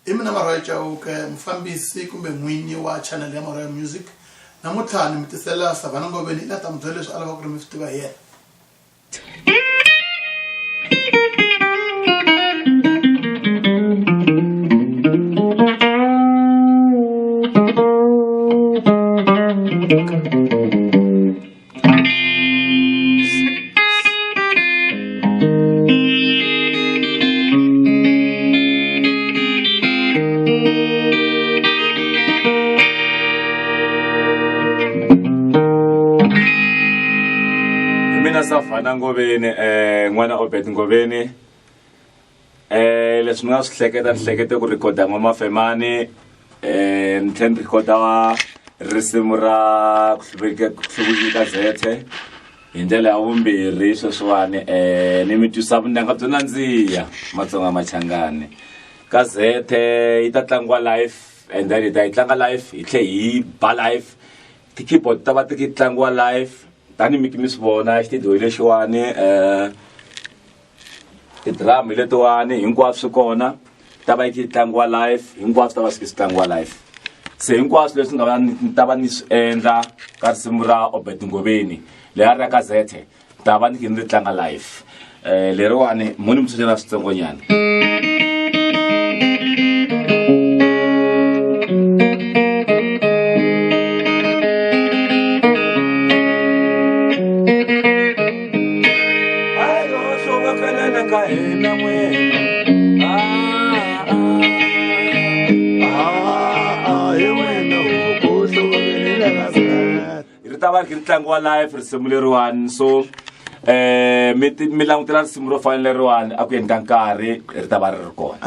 I mina Marwayi Chauke mufambisi kumbe n'winyi wa channel ya Marwayi Music. Namuntlha ni mi tisela Savannah Ngoveni i la ta mi byela leswi a lavaka ku ri mi swi tiva hi yena. Hi mina Savannah Ngoveni n'wana Obert Ngoveni leswi ni nga swi hleketa ni hlekete ku rhikhoda N'wamafemani ni tlhela ni rhikhoda risimu ra ku hluveka ku hluvukisa zethe hi ndlela ya vumbirhi sweswiwani ni mi twisa vunanga byo nandziha Matsonga Machangani ka zethe yi ta tlangiwa live and then hi ta yi tlanga live hi tlhe hi ba live ti-keyboard ta va ti tlangiwa live tanihi mi mi swi vona xitidiyo lexiwani ti-drum hi letiwani hinkwaswo swi kona ta va yi kha yi tlangiwa live hinkwaswo ta va swi swi tlangiwa live se hinkwaswo leswi nga va ni ta va ni swi endla ka risimu ra Obert Ngoveni leya ra ka Zethe ta va ni kha ni ri tlanga live leriwani mo ni mi switsongonyana Ri ta va ri tlangiwa live risimu leriwani so mi mi langutela risimu ro fana leriwani a ku yeni ka nkarhi ri ta va ri ri kona.